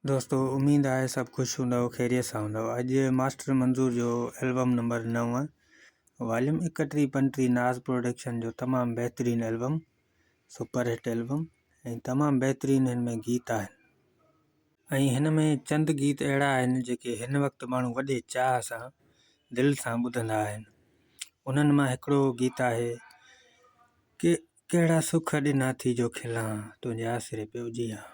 دوستو اميد آهي سڀ خوش هوندؤ خيريت سان هوندؤ اڄ ماسٽر منظور جو البم نمبر 9 واليوم 31 35 ناز پروڊڪشن جو تمام بهترين البم سپر هٽ البم ۽ تمام بهترين هن ۾ گيت آهن ۽ هن ۾ چند گيت اهڙا آهن جيڪي هن وقت ماڻهو وڏي چاهه سان دل سان ٻڌندا آهن انهن مان هڪڙو گيت آهي ڪي ڪهڙا سک ڏنا ٿي جو کلان تنهنجي آسري پيو جيئان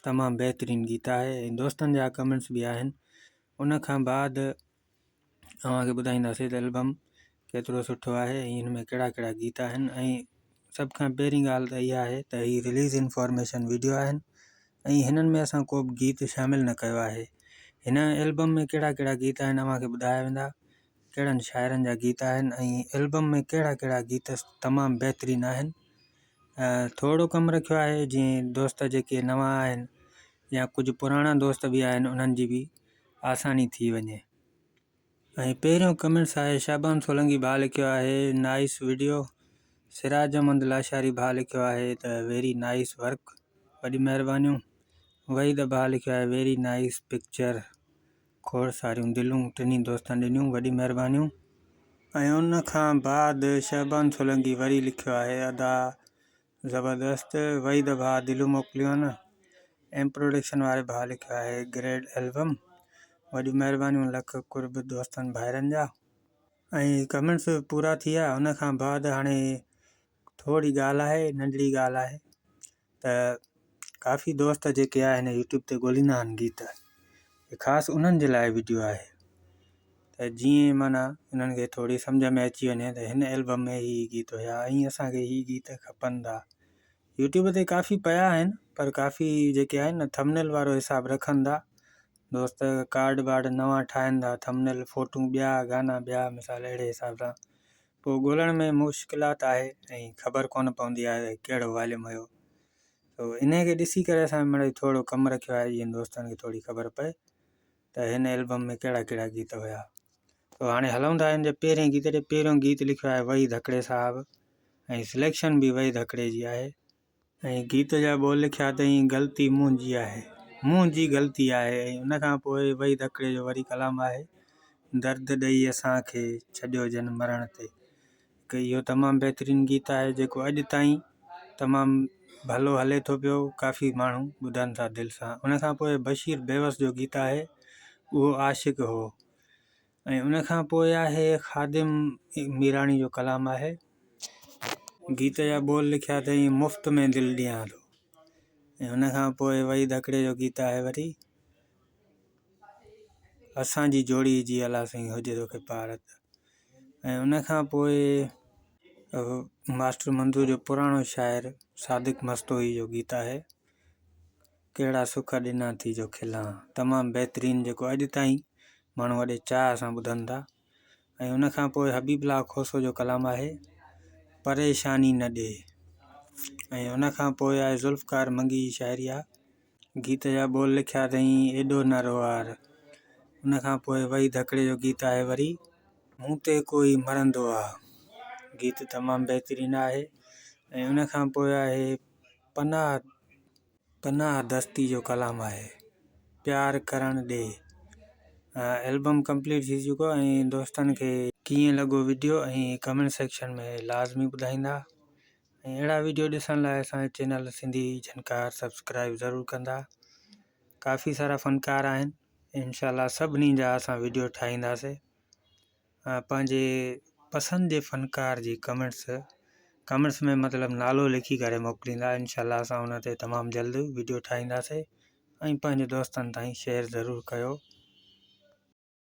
تمام بهترين گيت آهي ۽ دوستن جا ڪمينٽس به آهن ان کان بعد اوهان کي ٻڌائينداسين ته البم ڪيترو سٺو آهي ۽ هن ۾ ڪهڙا ڪهڙا گيت آهن ۽ سڀ کان پهرين ڳالهه ته اها آهي ته هي رليز انفارميشن ويڊيو آهن ۽ هنن ۾ اسان ڪو به گيت شامل نه ڪيو آهي هن البم ۾ ڪهڙا ڪهڙا گيت آهن اوهان کي ٻڌايا ويندا ڪهڙن شاعرن جا گيت آهن ۽ البم ۾ ڪهڙا ڪهڙا گيت تمام بهترين آهن ٿورو ڪم رکيو آهي جيئن دوست جيڪي نوان آهن يا ڪجهه پراڻا دوست به آهن انهن جي به آساني ٿي وڃي ۽ پهريون ڪمينٽس آهي شعبان سولنگي ڀاء لکيو آهي نائس وڊيو سراج احمد لاشاري ڀاء لکيو آهي ته ويري نائس ورڪ وڏي مهربانيون وحيد ڀاء لکيو آهي ويري نائس پڪچر کوڙ ساريون دلون ٽنهي دوستن ڏنيون وڏي مهربانيون. ۽ ان کان بعد شعبان سولنگي وري لکيو آهي ادا زبردست وحيد ڀاء دلون موڪليون آهن ايم پروڊڪشن واري ڀاء لکيو آهي گريڊ البم وڏيون مهربانيون لک قرب دوستن ڀائرن جا. ۽ ڪمينٽس پورا ٿي ويا ان کان بعد هاڻي ٿوري ڳالهه آهي ننڍڙي ڳالهه آهي ته ڪافي دوست جيڪي آهن يوٽيوب تي ڳوليندا آهن گيت هي خاص انهن جي لاء ويڊيو آهي ته جيئن معنيٰ انهن کي ٿوري سمجهه ۾ اچي وڃي ته هن البم ۾ هي گيت هيا ۽ اسانکي هي گيت کپن ٿا يوٽيوب تي ڪافي پيا آهن پر ڪافي جيڪي آهن نه ٿمنيل وارو حساب رکن ٿا دوست ڪارڊ وارڊ نوان ٺاهن ٿا ٿمنيل فوٽو ٻيا گانا ٻيا مثال اهڙي حساب سان پوء ڳولڻ ۾ مشڪلات آهي ۽ خبر ڪونه پوندي آهي ته ڪهڙو واليوم هيو سو انهي کي ڏسي ڪري اسان مڙئي ٿورو ڪم رکيو آهي جيئن دوستن کي ٿوري خبر پئي ته هن البم ۾ ڪهڙا ڪهڙا گيت هيا سو هاڻي هلون ٿا هن جي پهرين گيت تي پهريون گيت لکيو آهي وحيد هڪڙي صاحب ۽ سليڪشن به وحيد هڪڙي جي آهي ۽ گيت جا ٻول لکيا اٿئين غلطي منهنجي آهي منهنجي غلطي آهي ۽ ان کان پوء وحيد هڪڙي جو وري ڪلام آهي درد ڏئي اسان کي ڇڏيو جن مرڻ تي هڪ اهو تمام بهترين گيت آهي جيڪو اڄ تائين تمام ڀلو هلي ٿو پيو ڪافي ماڻهو ٻڌن ٿا دل سان ان کان پوء بشير بيوس جو گيت آهي اهو عاشق هو ۽ ان کان پوء آهي خادم ميراڻي جو ڪلام آهي. گيت جا ٻول لکيا اٿئي مفت ۾ دل ڏيان ٿو ۽ ان کان پوء وحيد هڪڙي جو گيت آهي وري اسان جي جوڙي جي الله سائين هجي توکي پارت ۽ ان کان پوء ماسٽر منظور جو پراڻو شاعر صادق مستوئي جو گيت آهي ڪهڙا سک ڏنا ٿي جو کلان. تمام بهترين جيڪو اڄ تائين ماڻهو وڏي چاهه سان ٻڌن ٿا ۽ ان کان پوء حبيب الله کوسو جو ڪلام آهي پريشاني نه ڏي ۽ ان کان پوء آهي ذوالفقار منگي جي شاعري آ گيت جا ٻول لکيا اٿئي ايڏو نه روئار ان کان پوء وحيد هڪڙي جو گيت آهي وري مون تي ڪوئي مرندو آ گيت تمام بهترين آهي ۽ ان کان پوء آهي پناهه پناهه دستي جو ڪلام آهي پيار ڪرڻ ڏي البم ڪمپليٽ ٿي چڪو ۽ دوستن کي ڪيئن لڳو وڊيو ۽ ڪمينٽ سيڪشن ۾ لازمي ٻڌائيندا ۽ اهڙا وڊيو ڏسڻ لاء اسان جو چينل سنڌي جھنڪار سبسڪرائب ضرور ڪندا ڪافي سارا فنڪار آهن انشاء الله سڀني جا اسان وڊيو ٺاهينداسي پنهنجي پسند جي فنڪار جي ڪمينٽس ڪمينٽس ۾ مطلب نالو لکي ڪري موڪليندا انشاء الله اسان ان تي تمام جلد وڊيو ٺاهينداسي ۽ پنهنجي دوستن تائين شيئر ضرور ڪيو.